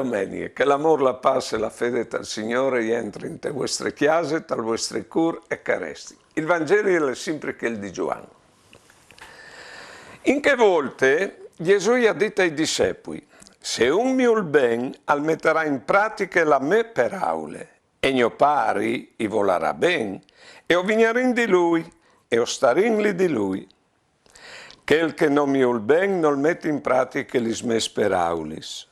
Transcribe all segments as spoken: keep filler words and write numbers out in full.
Domenie, che l'amôr, la pâs e la fede tal Signôr a jentrin te vuestre cjase, tal vuestri cûr e che a restin. Il Vangeli al è simpri chel di Zuan. In chê volte Jesù i à dit ai dissepui: Se un mi vûl ben, al metarà in pratiche la mê peraule, e gno Pari i volarà ben, e o vignarìn di lui, e o starìn li di lui. Chel che no mi vûl ben nol met in pratiche lis mês peraulis.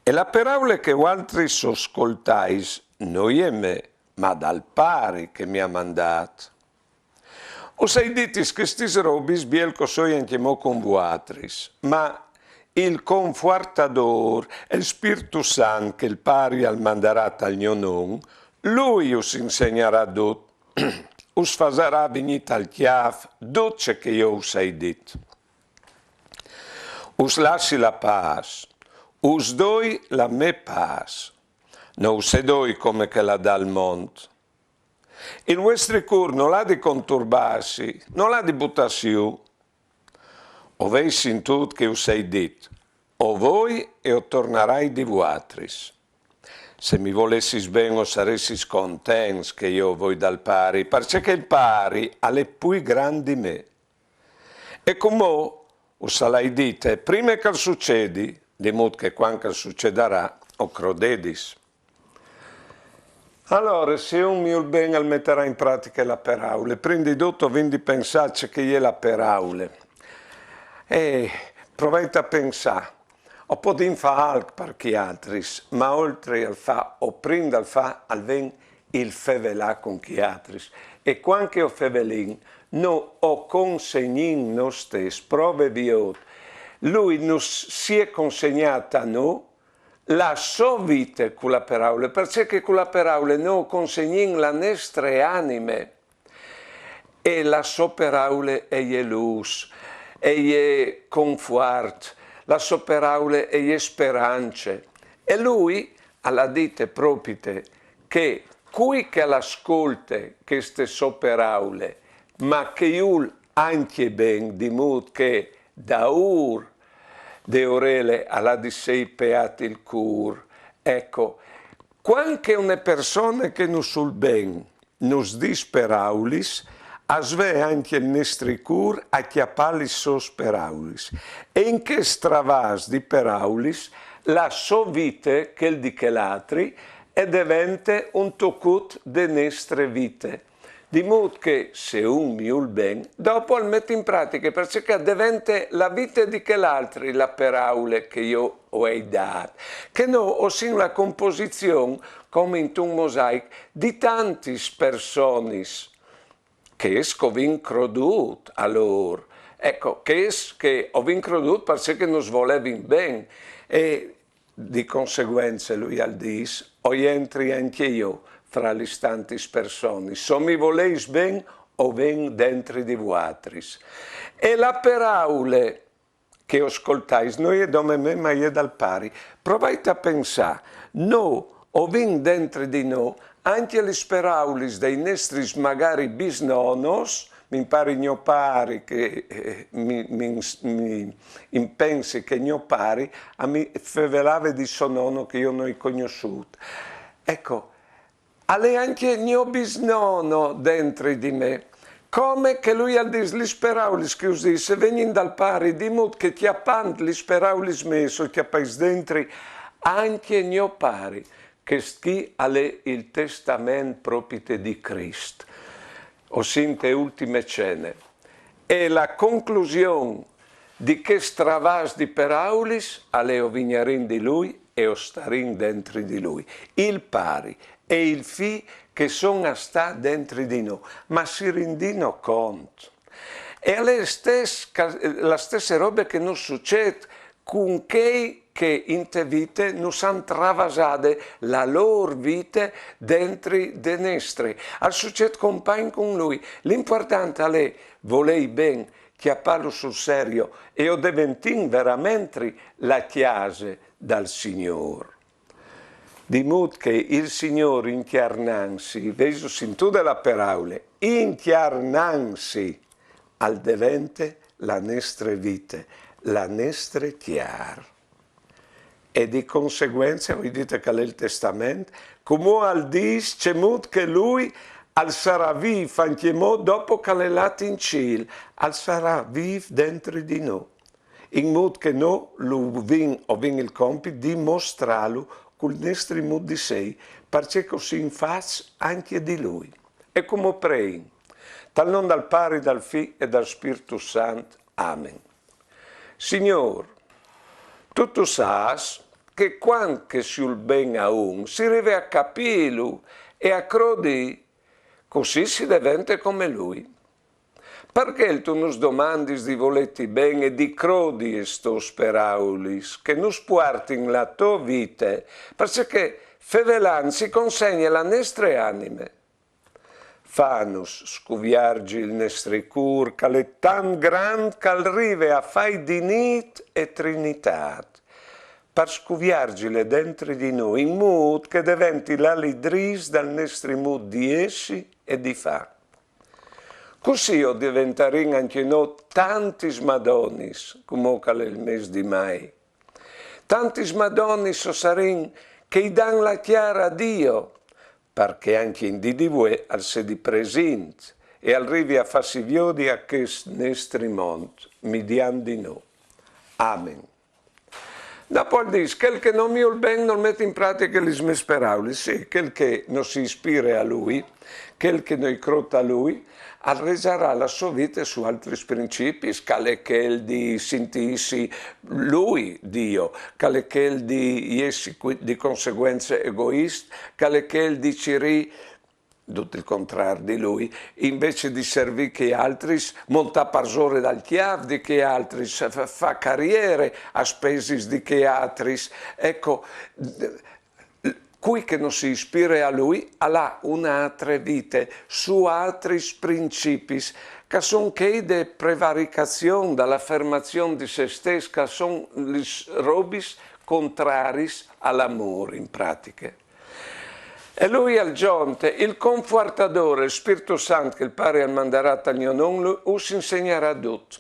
E la peraule che vualtris o scoltais no je mê, ma dal Pari che mi à mandât. Us ai ditis chestis robis biel che o soi ancjemò cun vualtris, ma il Confuartadôr, il Spirtu Sant che il Pari al mandarà tal gno non, lui us insegnarà dut, us fasarà vignî tal cjâf dut ce che jo us ai dit. Us lassi la pâs, us doi la mê pâs, no us e doi come che la dà il mont. Il vuestri cûr nol à di conturbâsi, nol à di butâsi jù. O vês sintût che us ai dit: o voi e o tornarai di vualtris. Se mi volessis ben, o saressis contents che jo o voi dal Pari, parcè che il Pari al è plui grant di me. E cumò us le ai dite prime che al sucedi, di mût che cuant che al sucedarà, o crodedis. Alore, se un mi vûl ben, al metarà in pratiche la peraule. Prin di dut o vin di pensâ ce che e je la peraule. E provait a pensâ, o podìn fâ alc par chei altris, ma oltri al fâ, o prin dal fâ, al ven il fevelâ cun chei altris. E cuant che o fevelìn, nô o consegnìn nô stes, prove viôt. Lui nus si è consegnât a nô, la sô vite cu la peraule, parcè che cu la peraule nô consegnìn la nestre anime. E la sô peraule e je lûs, e je confuart, la sô peraule e je sperance. E lui al à dite propite che cui che al scolte cheste sô peraule, ma che i vûl ancje ben, di mût che daûr de orele al à di sei peât il cûr. Eco, cuant che une persone che nus vûl ben nus dîs peraulis, as ve ancje il nestri cûr a cjapâ lis sôs peraulis. E in chest travas di peraulis, la sô vite, chel di chel altri, e devente un tocut de nestre vite. Di mût che se un mi vûl ben, dopo al met in pratiche, parcè che e devente la vite di chel altri la peraule che jo o ai dât, che nô o sin la composizion, come intun mosaic, di tantis personis, chês che o vin crodût a lôr, eco, chês che o vin crodût parcè che nus volevin ben, e di conseguence lui al dîs: o jentri ancje jo fra lis tantis personis, se o mi voleis ben, o ven dentri di vualtris. E la peraule che o scoltais no je dome mê, ma je dal Pari. Provait a pensâ, nô o vin dentri di nô ancje lis peraulis dai nestris magari bisnonos, mi impari gno pari che, eh, mi, mi, mi impensi che gno pari a mi fevelave di so nono che jo no ai cognossût. Eco, al è ancje gno bisnono dentri di me. Come che lui al dîs, lis peraulis che us dîs e vegnin dal Pari, di mût che cjapant lis peraulis mês o cjapais dentri ancje gno Pari. Chest chi al è il testament propite di Crist. O sin te ultime cene. E la conclusion di chest travas di peraulis al è: o vignarìn di lui e o starìn dentri di lui. Il Pari e il Fi che son a stâ dentri di nô, ma si rindìno cont? E al è stes, la stesse robe che nus sucêt cun chei che inte vite nus àn travasade la lôr vite dentri de nestre. Al sucêt compagn cun lui. L'impuartant al è volêi ben, cjapâlu sul serio, e o deventìn veramentri la cjase dal Signôr. Di mût che il Signôr, incjarnantsi, vêso sintude la peraule, incjarnantsi, al devente la nestre vite, la nestre cjar. E di conseguence, voi dite che al è il testament, cumò al dîs cemût che lui al sarà vîf ancjemò dopo che al è lât in cîl, al sarà vîf dentri di nô. In mût che nô lu vin, o vin il compit di mostrâlu cul nestri mût di sei, parcè che o sin fats ancje di lui. E cumò o preìn, tal non dal Pari, dal Fi e dal Spirtu Sant. Amen. Signôr, tu tu sâs che cuant che si vûl ben a un, si rive a capîlu e a crodî, cussì si devente come lui. Parcè tu nus domandis di volêti ben e di crodi es tôs peraulis, che nus puartin la tô vite, parcè che fevelant si consegne la nestre anime. Fanus scuviarzi il nestri cûr, che al è tant grant che al rive a fâi di nît e trinitât, par scuviarzile dentri di nô, in mût che deventi la lidrîs dal nestri mût di jessi e di fâ. Cussì o deventarìn ancje nô tantis Madonis, cumò che al è il mês di Mai. Tantis Madonis o sarìn che i dan la cjara a Diu, parcè ancje in dì di vuê al sedi presint e al rivi a fâsi viodi a chest nestri mont, midiant di nô. Amen. Dopo al dîs, chel che no mi vûl ben nol met in pratiche lis mês peraulis. Sì, chel che no si ispire a lui, chel che no i crôt a lui, al resarà la sô vite su altris principis, che al è chel di sintîsi lui Diu, che al è chel di jessi di conseguence egoist, che al è chel di cirî dut il contrar di lui, invezit di servî chei altris, montâ parsore dal cjâf di chei altris, fâ cariere a spesis di chei altris. Eco, cui che no si ispire a lui al à une altre vite, su altris principis, che a son chei de prevaricazion, da la afermazion di se stes, che a son lis robis contraris al amôr in pratiche. E lui al zonte, il Confuartadôr, il Spirtu Sant, che il Pari al mandarà tal gno non, us insegnarà dut.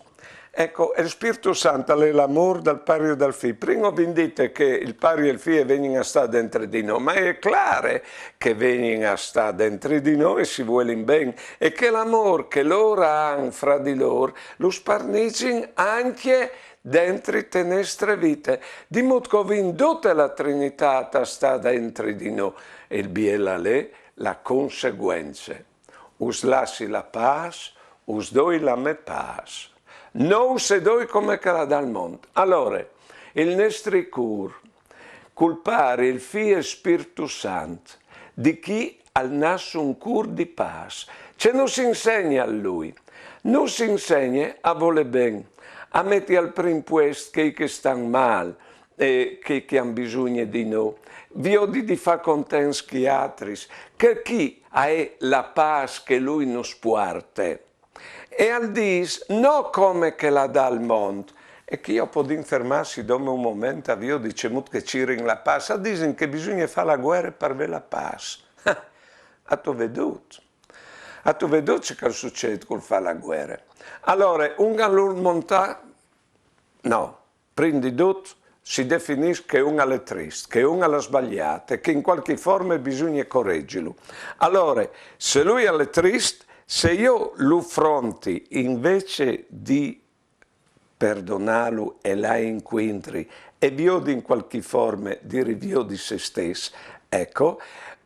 Eco, il Spirtu Sant al è l'amôr dal Pari e dal Fi. Prin o vin dite che il Pari e il Fi a vegnin a stâ dentri di nô, ma al è clâr che a vegnin a stâ dentri di nô e si vuelin ben, e che l'amôr che lôr a àn fra di lôr lu sparnisin ancje dentri te nestre vite, di mût che o vin dute la Trinitât a stâ dentri di nô, e il biel al è la conseguence. Us lassi la pâs, us doi la mê pâs. No us e doi come che la dà il mont. Alore, il nestri cûr, cul Pari, il Fi e il Spirtu Sant, di chi al nas un cûr di pâs. Ce nus insegne lui? Nus insegne a volê ben, a meti al prin puest chei che a stan mâl e chei che a àn bisugne di nô, viodi di fâ contents chei altris, che chi a è la pâs che lui nus puarte. E al dîs, no come che la dà il mont. E chi o podìn fermâsi dome un moment a viodi cemût che a cirin la pâs. A disin che bisugne fâ la vuere par vê la pâs. Âstu viodût? Âstu viodût ce che al sucêt cul fâ la vuere? Alore, un al vûl montâ? No. Prin di dut si definìs che un al è trist, che un al à sbaliât e che in cualchi forme bisugne corezilu. Alore, se lui al è trist, se jo lu fronti invezit di perdonâlu e lâi incuintri e viodi in cualchi forme di riviodi se stes, eco,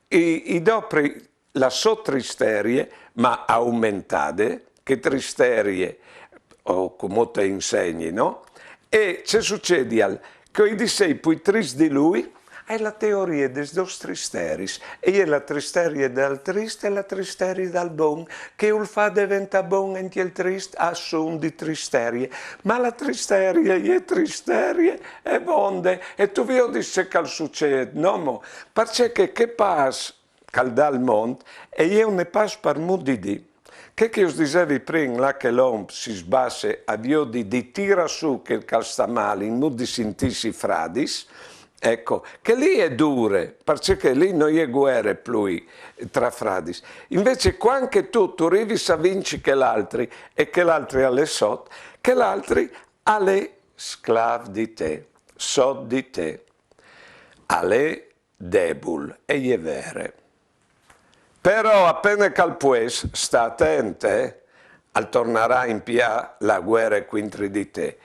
i, i dopri la sô tristerie, ma aumentade, chê tristerie, o cumò te insegni, no? E ce sucedial? Che o i dissei plui trist di lui, a è la teorie des dôs tristeris, e a è la tristerie dal trist e la tristerie dal bon, che ul fâ deventâ bon ancje il trist a son di tristerie, ma la tristerie e je tristerie, e vonde, e tu viodis ce che al sucêt, no mo? Parcè che chê pâs che al dà il mont, e je une pâs par mût di dì. Chê che us disevi prin, là che l'om si sbasse a viodi di tirâ sù chel che al sta mâl, in mût di sintîsi fradis, eco, chê li e je dure, parcè che li no je vuere plui tra fradis. Invezit, cuant che tu, tu rivis a vinci chel altri, e chel altri al è sot, chel altri al è sclâf di te, sot di te. Al è debul, e je vere. Però a pene che al pues, sta atent, eh, al tornarà a impiâ la vuere cuintri di te.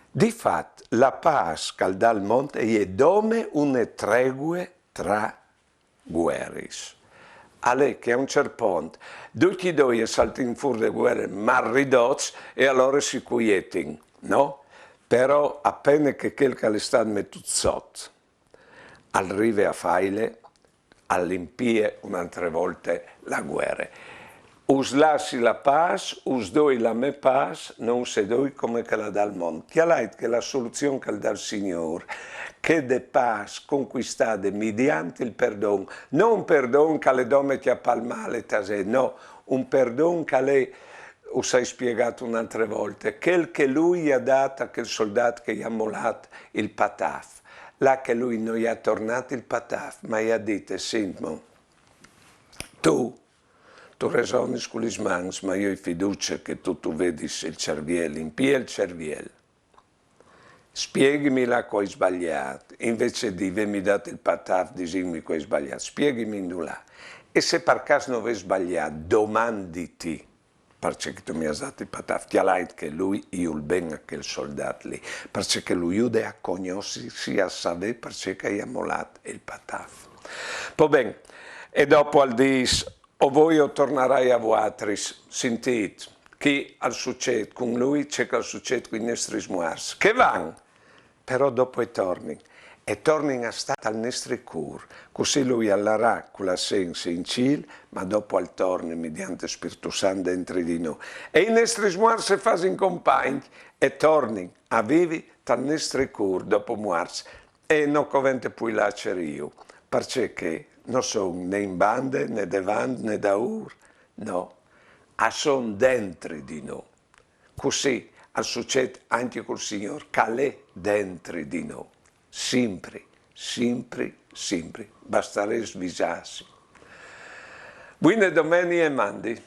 Di fat, la pâs che al dà al mont e je dome une tregue tra vueris. Al è che a un ciert pont ducj i doi a saltin fûr de vuere malridots e alore si cuietin, no? Però a pene che chel che al è stât metût sot al rive a fâile, al impie une altre volte la vuere. Us lassi la pâs, us doi la mê pâs, no us sedoi come che la dà al mont. Cjalait che la soluzion che al dà il Signôr, chê de pâs concuistade midiant il perdon, no un perdon che al è dome cjapâ il mâl e tasê, no, un perdon che al è, us ai spiegât une altre volte, chel che lui i à dât a chel soldât che i à molât il pataf. Là che lui no i à tornât il pataf, ma i à dit: «Sint mo, tu, tu resonis cu lis mans, ma jo o ai fiducie che tu, tu vedis il cerviel, impie il cerviel. Spieghimi là che o ai sbaliât, invezit di vêmi dât il pataf, disimi che o ai sbaliât, spieghimi indulà. E se par câs no vês sbaliât, domanditi parcè che tu mi âs dât il pataf.» Cjalait che lui i vûl ben a chel soldât li, parcè che lu jude a cognossisi, a savê parcè che i à molât il pataf. Po ben, e dopo al dîs: «O voi o tornarai a vuatris.» Sintît, chi al sucêt cun lui ce che al sucêt cui nestris muarts, che a van, però dopo a tornin, a tornin a stâ tal nestri cûr, cussì lui al larà cu la sens in cîl, ma dopo al tornin midiant il Spirtu Sant dentri di nô. E i nestris muarts a fasin compagn, a tornin a vivi tal nestri cûr dopo muarts. E no covente plui lâ a cirîju, parcè che no son né in bande, né devant, né daûr, no, a son dentri di nô. Cussì al sucêt ancje cul Signôr, che al è dentri di nô, simpri, simpri, simpri. Bastarès visâsi. Buine domenie e mandi.